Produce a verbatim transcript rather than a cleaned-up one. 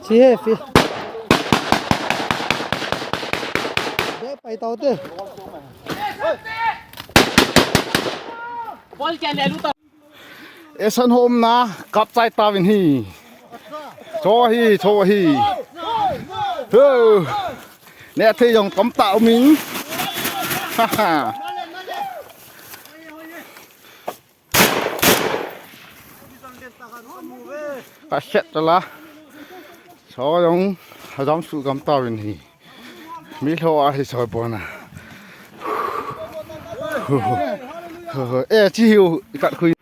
Si he, fi. Be pai tau te. Ball kya le lu ta. Esan hom na kap chai ta vin hi. Cho hi, cho hi. Ho. Ne thei jong tam ta um in. Ha ha. Ka set ta la. Cho jong ha jam su kam ta vin hi. Mi lho a hi soi pon a. E, chi hiu, i kat khui.